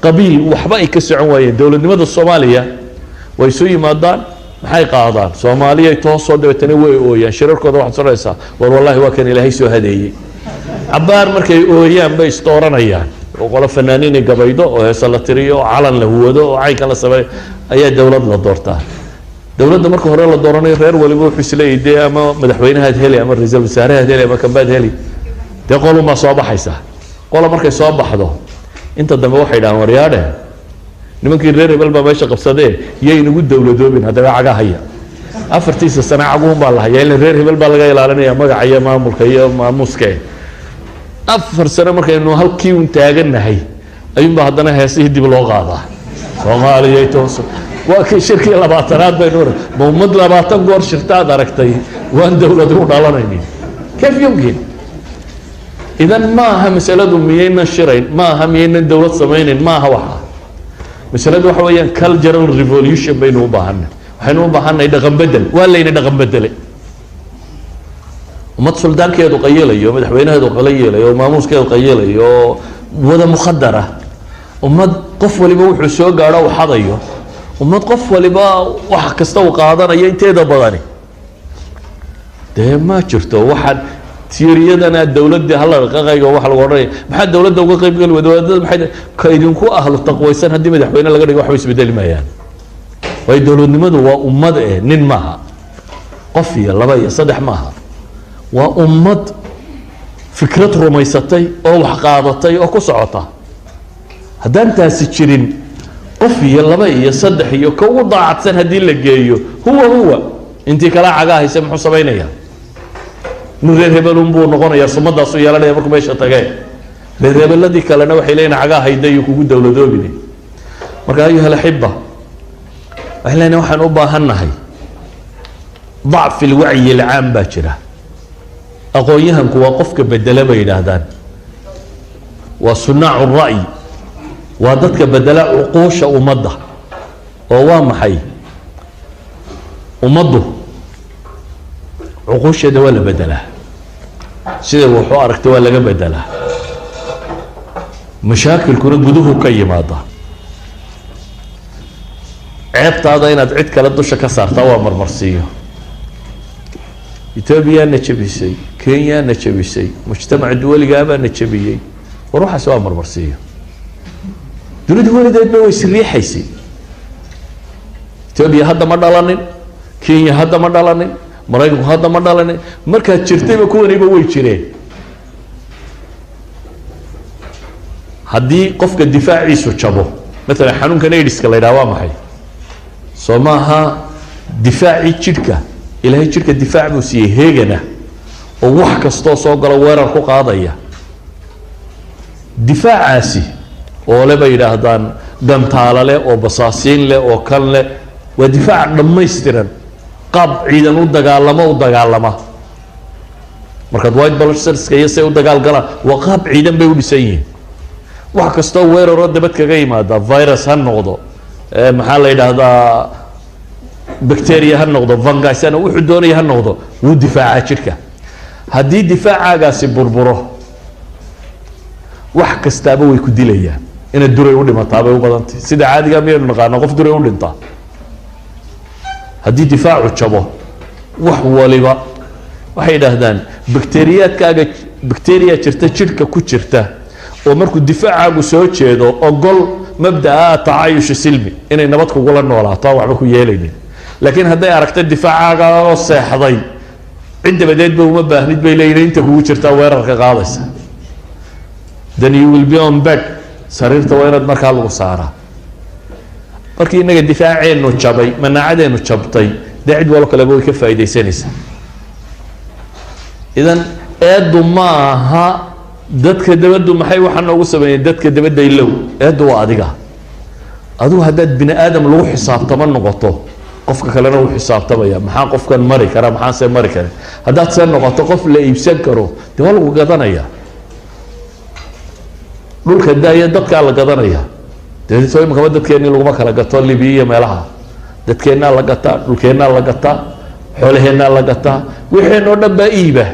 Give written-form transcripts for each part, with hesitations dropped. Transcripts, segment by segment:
Qabiil waxba ay ka socon waayeen. Dowladnimada Soomaaliya way isu yimaadaan, maxay qaadaan? Soomaaliyay toosoo, dabeetana way ooyaan. Shirarkooda waxaad soranaysaa, "War wallahi waa kan Ilaahay soo hadeeyey." Cabaar markay ooyaan bay isdooranayaan, oo qolo fanaaniinay gabaydo, oo heese la tiriyo, oo calan la huwado, oo caynka la sameeyo, ayaa dowlad la doortaa. Dowladda marka hore la dooranayo, reer waliba wuxuu isleeyahy, dee ama madaxweynahaad heli, ama ra-iisul wasaarahaad heli, ama kambaad heli. Dee qolunbaa soo baxaysa. Qola markay soo baxdo, inta dambe waxay dhahaan, "Waryaadhe, nimankii reer hebel baa meesha qabsadee, yay nagu dowladoobin." Haddaba caga haya 4-tiisa sane caguhun baa la hayaa, ila reer hebel baa laga ilaalinaya magaca iyo maamulka iyo maamuuske. 4 sano markaynu halkii un taagannahay, ayuunbaa haddana heesihii dib loo qaadaa, "Soomaaliyay tooso." Waa kii shirkii 20aad baynu. Ma ummad 20 goor shirtaad aragtay waan dowlad u dhalanaynin? كيف يمكن إذن? Ma aha masaladu miyaynan shirayn, ma aha miyaynan dowlad samaynayn, ma aha. Waxa masaladu waxa weeyaan cultural revolution baynu u baahanay. Waxaynu u baahanay dhaqan bedel. Waa layna dhaqan bedele. Ummad suldaankeedu qayilayo, madaxweynaheedu qayilayo, oo maamuuskeedu qayilayo, oo wada mukhadara, ummad qof waliba wuxuu soo gaadho u xadayo, ummad qof waliba wax kasta uu qaadanayo inteeda badani, dee ma jirto. Waxaan tiiriyadana dowladda hala qaqayga waxa lagu odhanaya, maxaa dowladda uga qayb geli wada? Wadaadada maxay ka idinku ahlu taqwaysan? Haddii madaxweyne laga dhigo, waxba isbedeli maayaan, waayo dowladnimadu waa ummad eh, nin maaha, qof iyo laba iyo saddex maaha. Waa ummad fikrad rumaysatay oo wax qaadatay oo ku socota. Haddaan taasi jirin, qof iyo laba iyo saddex iyo ka ugu daacadsan haddii la geeyo, huwa huwa intii kala cagaa hayse, muxuu samaynayaa? Nin reer hebelun buu noqonayaa, sumadaasu yeelanaya markuu meesha tagee. Reer hebeladii kalena waxay leeyihin, "Cagaa hayda iyo kugu dowladoobine." Marka, أيها الأحبة, waxay leeyihin waxaan u baahannahay ضعف الوعي العام baa jira. Aqoon-yahanku waa qofka bedela bay yidhaahdaan, waa صناع الرأي, waa dadka bedela cuquusha ummadda. Oo waa maxay? Ummaddu cuquusheeda waa la bedelaa, sida wuxuu aragta waa laga bedelaa. Mashaakilkuna guduhu ka yimaada. Ceebtaada inaad cid kale dusha ka saartaa waa marmarsiiyo. Etoobiyaana jebisay, Kenyaana jebisay, mujtamac duwaligaabaa jebiyey. War waxaas waa marmarsiiyo. Dunidu weligeedba way isriixaysay. Etoobiya hadda ma dhalanin, Kenya hadda ma dhalanin, Maraykanku hadda ma dhalanin. Markaad jirtayba kuwaniba way jireen. Haddii qofka difaaciisu jabo, maalan xanuunkan AIDSka la yidhaha, waa maxay? Soo maaha difaacii jidhka? Ilaahay jidhka difaac buu siiyey heegana oo wax kastoo soo galo weerar ku qaadaya. Difaacaasi oo le bay yidhaahdaan gantaalo leh, oo basaasiin leh, oo kan leh, waa difaac dhammaystiran, qaab ciidan u dagaalamo u dagaalama. Markaad white blood cellska iyo say u dagaal galaan, waa qaab ciidan bay u dhisan yihiin. Wax kastoo weeraroo dabad kaga yimaada, virus ha noqdo, maxaa la yidhaahdaa, bacteria ha noqdo, fungus ha, wuxuu doonaya ha noqdo, wuu difaacaa jidhka. Haddii difaacagaasi burburo, wax kastaaba way ku dilayaan. Inaad duray u dhimataa bay u badantay. Sida caadiga miyaynu naqaana qof duray u dhintaa? Haddii difaacu jabo, wax waliba, waxay yidhaahdaan bakteriyaadkaaga, bacteria jirta jidhka ku jirta oo markuu difaacaagu soo jeedo ogol mabdaa تعايش سلمي, inay nabad kugula noolaato, aan waxba ku yeelaynin. Laakiin hadday aragto difaacaaga oo seexday, cid dabadeedba uma baahnid bay leeyihin, inta kugu jirtaa weerarka qaadaysa. Then you will be on bed. Sariirta waa inaad markaa lagu saaraa. Markii innaga difaaceenu jabay, manaacadeenu jabtay, dee cid walo kaleba way ka faaidaysanaysaa. Idan eeddu ma aha dadka dabaddu maxay waxaa noogu sameeyeen, dadka dabadda ilow. Eeddu waa adiga. Adigu haddaad bini aadam lagu xisaabtamo noqoto, qofka kalena uu xisaabtamaya, maxaa qofkan mari kara, maxaanse mari karin? Haddaad see noqoto qof la iibsan karo, dee waa lagu gadanaya. Dhulka daaya, dadkaa la gadanaya. Dee soo imikaba dadkeennii laguma kala gato Libiya iyo meelaha? Dadkeennaa la gataa, dhulkeennaa la gataa, xoolaheennaa la gataa, wixeen oo dhan baa iiba.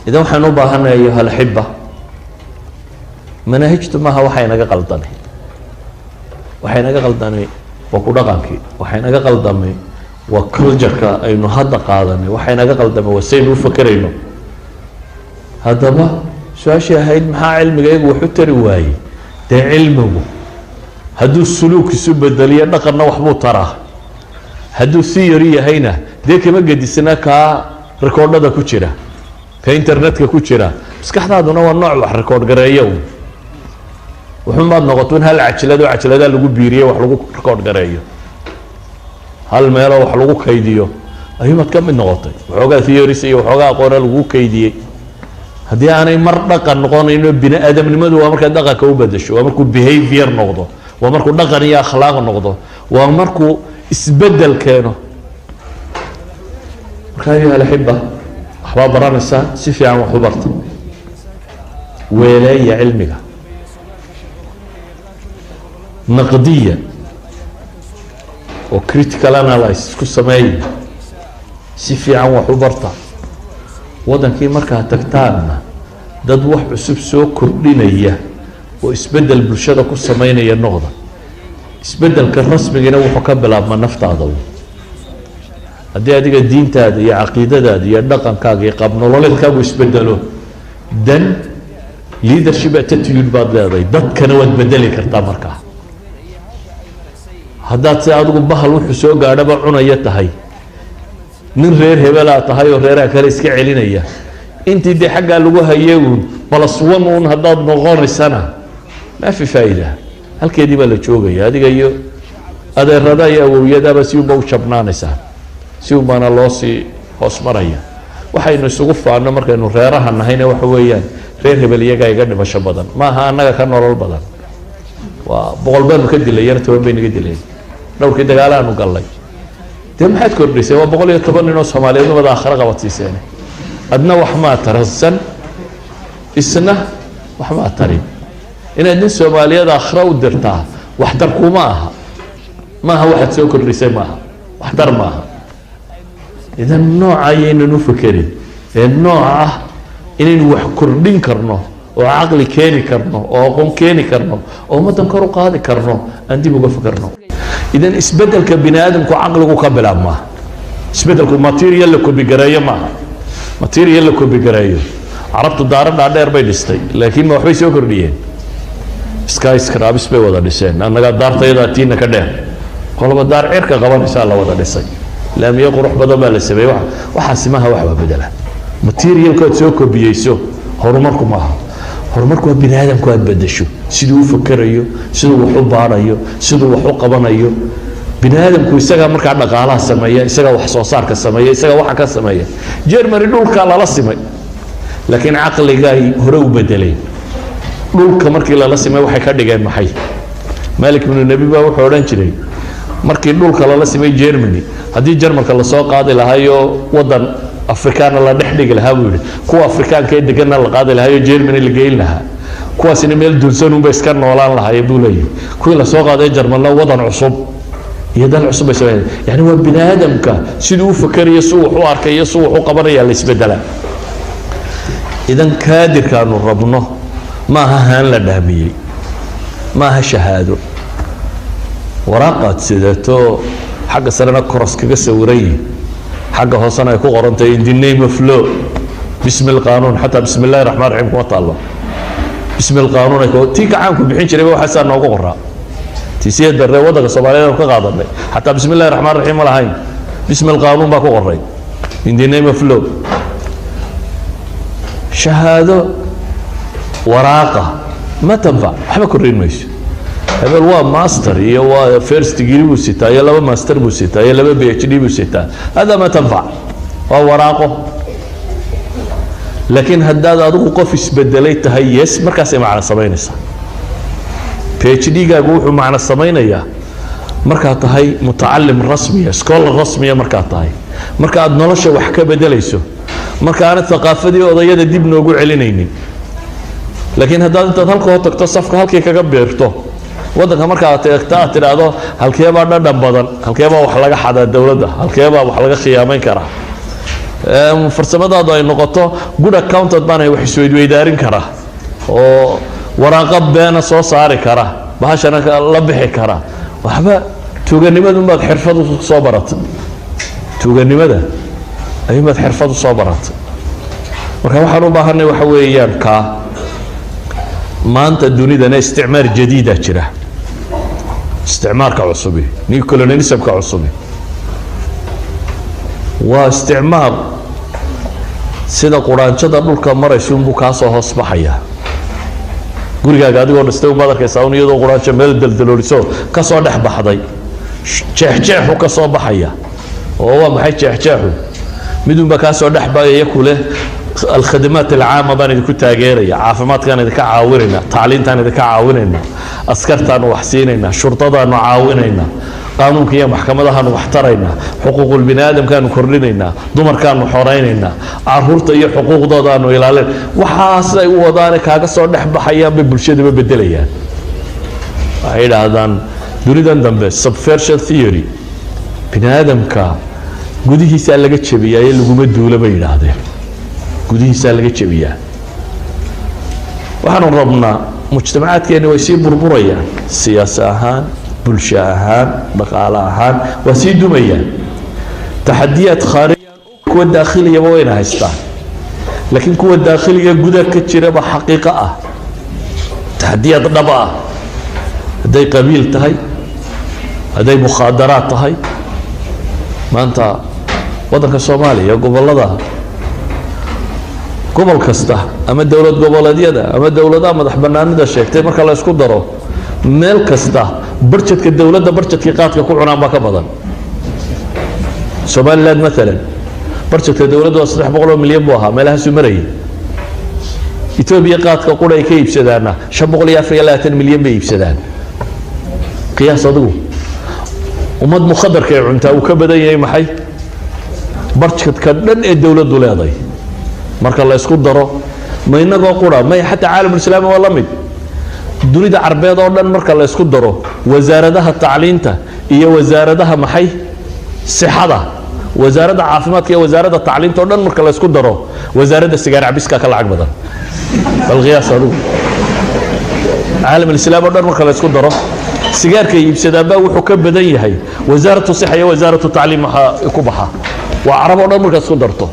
Idan waxaan u baahanay, أيها الأحبة, Manaahijtu maaha waxay naga qaldamay. Waxay naga qaldamay waa ku dhaqankii. Waxay naga qaldamay waa cultureka aynu hadda qaadanay. Waxay naga qaldamay waa saynu u fakerayno. Haddaba su-aashii ahayd, maxaa cilmiga iyagu wax u tari waayey? Dee cilmigu hadduu suluuk isu bedeliyo, dhaqanna, waxbuu taraa. Hadduu theory yahayna, dee kama gedisna kaa rikoodhada ku jira, ka internetka ku jira. Maskaxdaaduna waa nooc wax record gareeyo un. Wuxuunbaad noqoto in hal cajlado, cajladaa lagu biiriyey, wax lagu record gareeyo, hal meeloo wax lagu kaydiyo ayuumaad ka mid noqotay. Waxoogaa theories iyo waxoogaa aqoona lagu kaydiyey, haddii aanay mar dhaqan noqonayno. Bini aadamnimadu waa markaad dhaqanka u bedesho, waa markuu behavior noqdo, waa markuu dhaqan iyo akhlaaq noqdo, waa markuu isbedel keeno. Marka, أيها الأحبة, waxbaa baranaysaa, si fiican wax u barta, weeleeya cilmiga, naqdiya oo critical analysis ku sameeya, si fiican wax u barta. Waddankii markaad tagtaanna, dad wax cusub soo kordhinaya oo isbeddel bulshada ku sameynaya noqda. Isbeddelka rasmigina wuxuu ka bilaabmaa naftaada. Haddii adiga diintaada iyo caqiidadaada iyo dhaqankaaga iyo qaab nololeedkaagu isbedelo, then leadership attitude baad leedahay, dadkana waad bedeli kartaa. Markaa haddaad si adigu bahal wuxuu soo gaadhaba cunaya tahay, nin reer hebelaa tahay oo reeraha kale iska celinaya, intii dee xaggaa lagu hayay uun plus one uun haddaad noqonaysana, maa fi faa'ida. Halkeedii baa la joogaya. Adiga iyo adeerada iyo awowyadaaba si unba u jabnaanaysaa, si un baana loo sii hoos maraya. Waxaynu isugu faano markaynu reeraha nahayna waxa weeyaan, reer hebel iyagaa iga dhimasho badan, maaha annaga ka nolol badan. Waa 100 baanu ka dilay, iyana 10 bay naga dileen dhowrkii dagaalaanu gallay. Dee maxaad kordhisay? Waa 110 nin oo Soomaaliyeed umada aakhiro qabadsiiseen. Adna wax maa taransan, isna wax maa tarin. Inaad nin Soomaaliyeed aakhiro u dirtaa waxtar kuma aha, maaha waxaad soo kordhisay, maaha waxtar, maaha. Idan nooca ayaynan u fekerin ee nooca ah inaynu wax kordhin karno oo caqli keeni karno oo aqoon keeni karno oo ummaddan kor u qaadi karno, aan dib uga fekerno. Idan isbeddelka bini aadamku caqligu ka bilaabmaa. Isbeddelku material la copy gareeyo maaha. Material la copy gareeyo, Carabtu daaro dhaadheer bay dhistay, laakiin ma waxbay soo kordhiyeen? Skyscrapers bay wada dhiseen. Annagaa daartayadaa tiina ka dheer, qoloba daar cirka qabanaysaa la wada dhisay, laamiyo qurux badan baa la sameeyey. Waxaasi maaha wax waa bedela. Materialku aad soo kobiyeyso horumarku maaha. Horumarku waa bini aadamku aad bedesho, siduu u fakerayo, siduu wax u baarayo, siduu wax u qabanayo. Bini aadamku isagaa markaa dhaqaalaha sameeya, isagaa wax soo saarka sameeya, isagaa waxa ka sameeya. Germany dhulkaa lala simay, laakiin caqligay hore u bedeleen. Dhulka markii lala simay waxay ka dhigeen maxay? Malik binu Nebi baa wuxuu odhan jiray, markii dhulka lala simay Germany, haddii Jarmalka lasoo qaadi lahaayo waddan Afrikaana la dhex dhigi lahaa, buu yihi, kuwa Afrikaanka ee deganna la qaadi lahaayo Germany la geyn lahaa, kuwaasina meel dunsanunba iska noolaan lahaayeen, buu leeyahy. Kuwii lasoo qaaday Jarmalna wadan cusub iyo dal cusub bay sameeyeen. Yani waa bini aadamka siduu u fakerayo, siduu wax u arkayo, siduu wax u qabanaya la isbedelaa. Idan kaadirkaanu rabno maaha haan la dhaamiyey, maaha shahaado waraaqaad sidato, xagga sarena koros kaga sawiran yihin, xagga hoosena ay ku qorantahay "In the name of law", باسم القانون. Xataa بسم الله الرحمن الرحيم kuma taallo. باسم القانون ay tii gacaanku bixin jirayba waxaasaa noogu qoraa. Tii sideed barree waddanka Soomaaliyeed aanu ka qaadanay xataa بسم الله الرحمن الرحيم ma lahayn, باسم القانون baa ku qoray, "In the name of law". Shahaado waraaqa ma tanfac, waxba kordhin mayso. Hebel waa master iyo waa first degree buu sitaa iyo laba master buu sitaa iyo laba PhD buu sitaa, hada ma tanfac, waa waraaqo. Laakiin haddaad adigu qof isbedelay tahay, yes, markaasay macno samaynaysaa. PhD gaagu wuxuu macno samaynayaa markaad tahay mutacalim rasmiya, scholar rasmiya markaad tahay, marka aad nolosha wax ka bedelayso, marka aanad thaqaafadii odayada dib noogu celinaynin. Laakiin haddaad intaad halka hor tagto, safka halkii kaga biirto waddanka, markaad eegto aad tidhaahdo, halkeebaa dhadhan badan, halkeebaa wax laga xadaa dowladda, halkeebaa wax laga khiyaamayn karaa, farsamadaadu ay noqoto good accountant baan wax isweydweydaarin karaa oo Waraaqo beena soo saari kara, bahashana la bixi kara. Waxba tuuganimadunbaad xirfad soo baratay, tuuganimada ayuunbaad xirfad usoo baratay. Marka waxaan u baahanay waxa weeyaan kaa maanta dunidana isticmaar jadiida jira. Isticmaarka cusubi, new colonialismka cusubi, waa isticmaar sida quraanjada dhulka maraysa unbuu kaa soo hoos baxaya. Gurigaaga adigoo dhistay umaad arkaysaa un iyadoo quraanjo meel daldalooliso ka soo dhex baxday, jeexjeexu ka soo baxaya. Oo waa maxay jeexjeexu? Midunbaa kaa soo dhex baxaya kuleh الخدمات العامة baan idinku taageeraya, caafimaadkaan idinka caawinayna, tacliintaan idinka caawinayna, askartaanu wax siinayna, shurtadaanu caawinayna, qaanuunka iyo maxkamadahaanu wax taraynaa, xuquuqul bini aadamkaanu kordhinaynaa, dumarkaanu xoraynaynaa, caruurta iyo xuquuqdoodaanu ilaalin. Waxaas ay u wadaane kaaga soo dhex baxayaan bay bulshadaba bedelayaan. Waxay yidhaahdaan dunidan dambe subversion theory, bini aadamka gudihiisaa laga jebiyaa ee laguma duulo bay yidhaahdeen, gudihiisaa laga jebiyaa. Waxaanu rabnaa mujtamacaadkeenni way sii burburayaan, siyaasi ahaan, bulsho ahaan, dhaqaale ahaan waa sii dumayaan. تحديات خارجية, kuwa daakhiliyaba wayna haystaan, laakiin kuwa daakhiliga gudaha ka jiraba xaqiiqo ah, تحديات dhaba ah, hadday qabiil tahay, hadday mukhaadaraad tahay. Maanta waddanka Soomaaliya gobollada, gobol kasta ama dowlad goboleedyada ama dowladaha madax banaanida sheegtay marka la isku daro, meel kasta budgetka dowladda budgetkii qaadka ku cunaan baa ka badan. Somaliland maalan budgetka dowladda waa 300 oo milyan buu ahaa, meelahaasuu marayay. Etoobiya qaadka qura ay ka iibsadaana 524 milyan bay iibsadaan. Qiyaas adigu, ummad mukhadarka ay cuntaa uu ka badan yahay maxay budgetka dhan ee dowladdu leedahay marka la isku daro. Ma inagoo qura? May, xataa caalam ulislaami waa la mid. Dunida Carbeed oo dhan marka la isku daro wasaaradaha tacliinta iyo wasaaradaha maxay sixada, wasaaradda caafimaadka iyo wasaaradda tacliinta oo dhan marka la isku daro, wasaaradda sigaar cabiska ka lacag badan. Bal qiyaas adigu, caalam alislaam oo dhan marka la isku daro sigaarka iibsadaanbaa wuxuu ka badan yahay وزارة الصحة iyo وزارة التعليم. Waxaa ku baxa waa Carab oo dhan marka isku darto.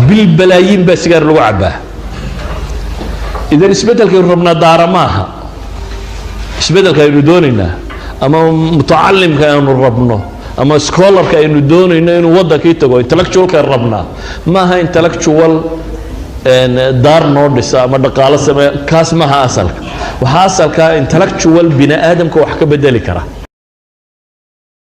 Bil balaayiin baa sigaar lagu cabaa. Idan isbeddelkaynu rabnaa daara maaha. Isbeddelka aynu doonaynaa ama mutacalimka aynu rabno ama scholarka aynu doonayno inuu waddankii tago, intellectualka aynu rabnaa maaha intellectual daar noo dhisa ama dhaqaalo sameeya. Kaas maaha asalka. Waxaa asalka intellectual bini aadamka wax ka bedeli kara.